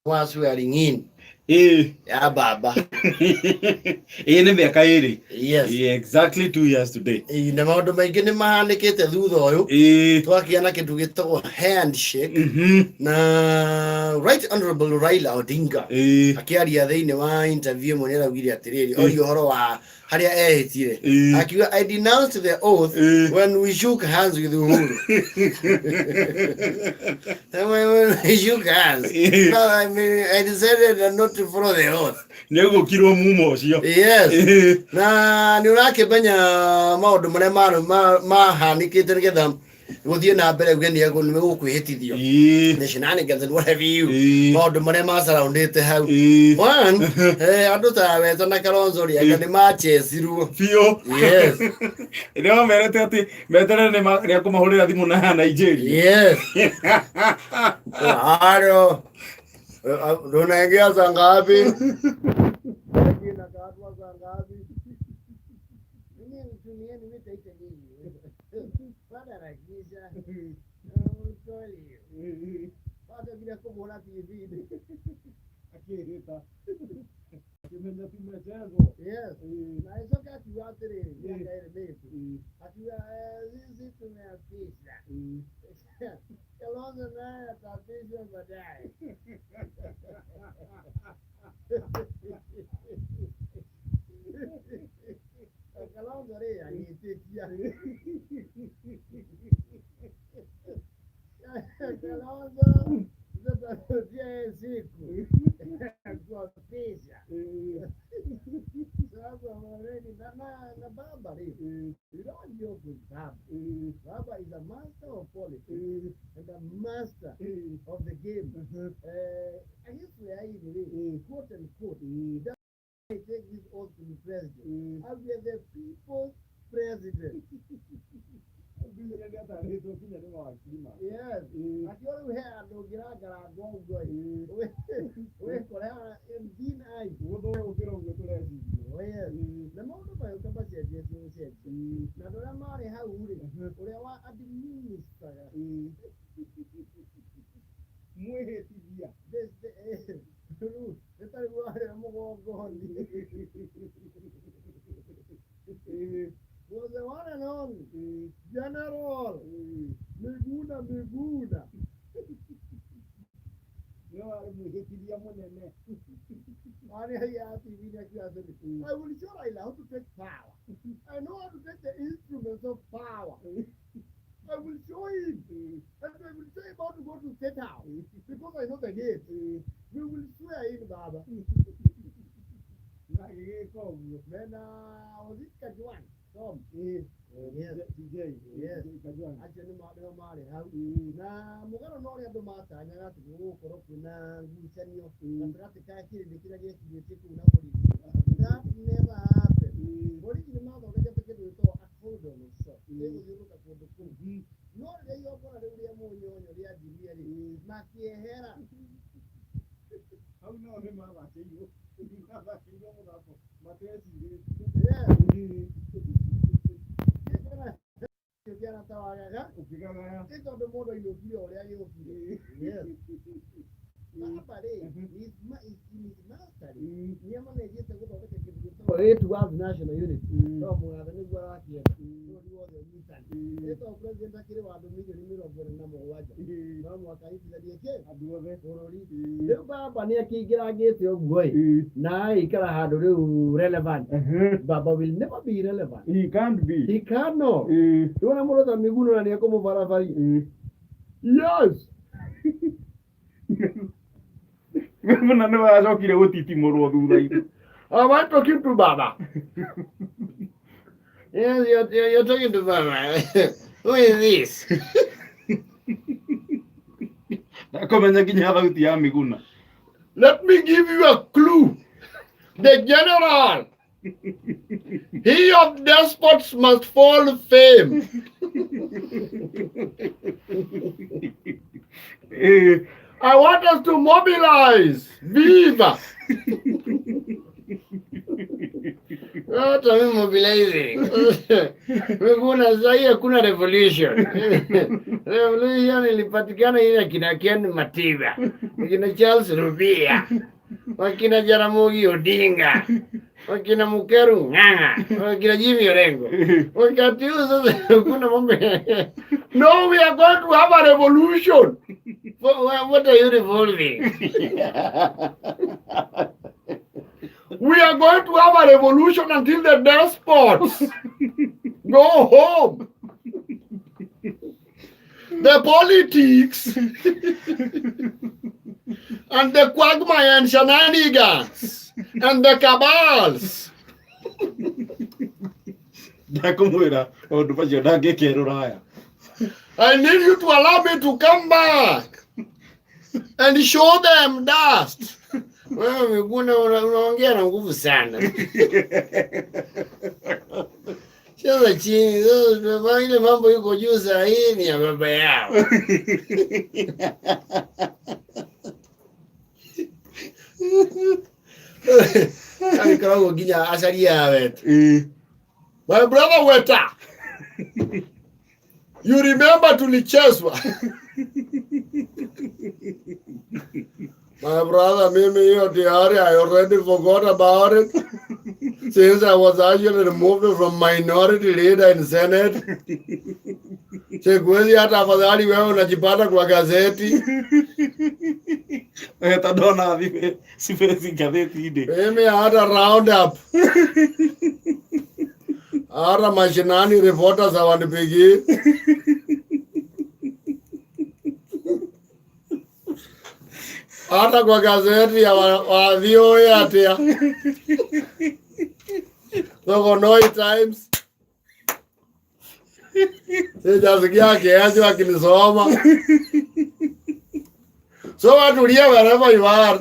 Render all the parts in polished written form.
Wa swearing in ya baba. Ĩĩ, nĩ mĩaka 2. Yes. Yeah, exactly 2 years today. Ĩĩ, na maũndũ maingĩ nĩ mahanĩkĩte thutha ũyũ. Twakĩa na kĩndũ gĩtagwo handshake na Right Honorable Raila Odinga akĩaria thĩinĩ wa interview ĩmwe nĩ araugire atĩrĩrĩ, orio ũhoro wa harĩa ehĩtire, akiuga, "I denounced the oath when we shook hands with Uhuru." When we shook hands, no, I mean, I decided not to follow the oath. Nĩ gũkirwo mumo ũcio. Yes. Na nĩ ũrakĩmenya maũndũ marĩa mahanĩkĩte nĩgetha gũthiĩ na mbere uge nĩ gũkwĩhĩtithio, the shenanigans and what have you, maũndũ marĩa macarauндĩte hau. One, andũ ta Weta na Kalonzo rĩ, anga nĩ machecirwo. Biũ. Yes. Nĩ wamerete atĩ meterere nĩ akũmahũrĩra thimũ na Nigeria. Yes. Halo. Tunaingia saa ngapi? Inakatwa saa ngapi? Mimi mtumieni, mimi taita nyinyi. Bada harakisha. Mtoli. Bada bila kumuona TV. Akĩhĩta akĩmenya ti mchezo. Yes. Na icoke akiuga atĩrĩrĩ, mĩaka 2 mĩhĩtũku. Akiuga, "Sisi tumeapisha. Kalonzo naye ataapishwa baadaye." Kalonzo rĩ agĩtĩkia. Kalonzo tutarudia siku kuapisha. Sababu already na baba rĩ, you don't joke with baba. Baba is a master of politics and a master of the game. History rĩ, quote and quote, I take this oath to be president. I will be the people's president. Ngwĩciria nĩ atarĩtwo nginya nĩ mawakiri make. Yes. Akĩo rĩu he andũ ũngĩrangarangwo ũguo ĩ, wĩkore in thin ice. Gũthũe gũkĩra ũguo tũreciria. Oh, yes. Na maũndũ magĩũka macenjetie gũcenjia. Na andũ arĩa marĩ hau rĩ, ũrĩa wa administraga Mwĩhĩtithia. Rĩu nĩ ta rĩu warĩ mũgongoni. Was the one and only General Miguna Miguna. Nĩwe warĩ mwĩhĩtithia mũnene. Arĩ ya TV nĩ akiuga atĩrĩ, "I will show Raila how to take power. I know how to take the instruments of power. I will show him. And I will show him how to go to State House because I know the gate. We will swear in Baba." Na agĩgĩka ũguo. Mena, was it Kajwang? Tom. Yes. TJ. Yes. Kajwang. Acio nĩ nĩo marĩ hau. Na mũgarũ na ũrĩa andũ matanyaga atĩ gũgũkorwo kwĩna ngucanio gatagatĩ ka kĩrĩndĩ kĩrĩa gĩkinyĩtie kũu na borithi. That never happened. Borithi nĩ mathondekete kĩndũ gĩtagwo a cordon of sort. Gĩgũthiũrũrũka kũndũ kũu. No rĩrĩa igongona rĩu rĩa mũnyonyo rĩanjirie rĩ, makĩehera. Hau nao nĩ mathakĩirwo mũthako matecirĩtie. Yes. Kĩara ta wagaga. Ũkĩgagaya. Nĩ tondũ mũndũ ainũkire ũrĩa agĩũkire. Yes. Baba rĩ, is in his mastery. Nĩ amanĩnjĩte gũthondeka kĩndũ gĩtagwo gĩ towards national unity. No mũgathe nĩguo arakĩenda. Bũrũri wothe ũnyitane. Nĩ tondũ president akĩrĩ wa andũ mirioni 47. No mũhaka anyitithanie kĩ? Andũ othe. Bũrũri. Rĩu baba nĩ akĩingĩrangĩte ũguo ĩ. Na agĩikara handũ rĩu relevant. Baba will never be irrelevant. He can't be. He cannot. Rĩu ona mũndũ ta Miguna na nĩ ekũmũbarabaria. Yes. Miguna nĩwe acokire gũtitimũrwo thutha-inĩ. Am I talking to Baba? Yes, you're talking to Baba. Who is this? Ndakũmenya nginya thauti ya Miguna. Let me give you a clue. The general, he of despots must fall fame. I want us to mobilize. Viva! Hata mimi mobilizing. Kuna sasa hakuna revolution. Revolution ilipatikana ile akina Ken Matiba, akina Charles Rubia, wakina Jaramogi Odinga, wakina Mukeru Ng'ang'a, wakina Jimmy Orengo. Wakati huo sasa hakuna mambo. No, we are going to have a revolution. What are you revolving? We are going to have a revolution until the despots go home. The politics and the quagmire and shenanigans and the cabals. Ndakũmwĩra maũndũ macio ndangĩke rũraya. I need you to allow me to come back and show them dust. Wewe Miguna unaongea na nguvu sana. Sasa chini, sasa ile mambo iko juu saa hii ni ya baba yao. Agikoragwo nginya acaria wete. My brother Weta. You remember tulichezwa. My brother, mimi hiyo tayari I already forgot about it. Since I was actually removed from minority leader in Senate. Siku hizi hata afadhali wewe unajipata kwa gazeti. Weta ndona cibeci ngathĩti-inĩ. Mimi hata round up. Hata mashinani reporters hawanipigii. Hata kwa gazeti ya wa VOA atia. Sokonoi Times. Sijasikia kiasi wakinisoma. So watulia wherever you are.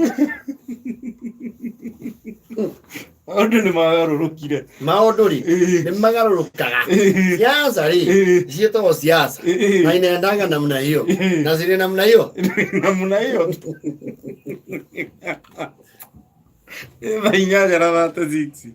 Maũndũ nĩ magarũrũkire. Maũndũ rĩ nĩ magarũrũkaga. Siasa rĩ ciĩtagwo siasa na inaendanga namna hiyo na zile namna hiyo namna hiyo thaa 8:36.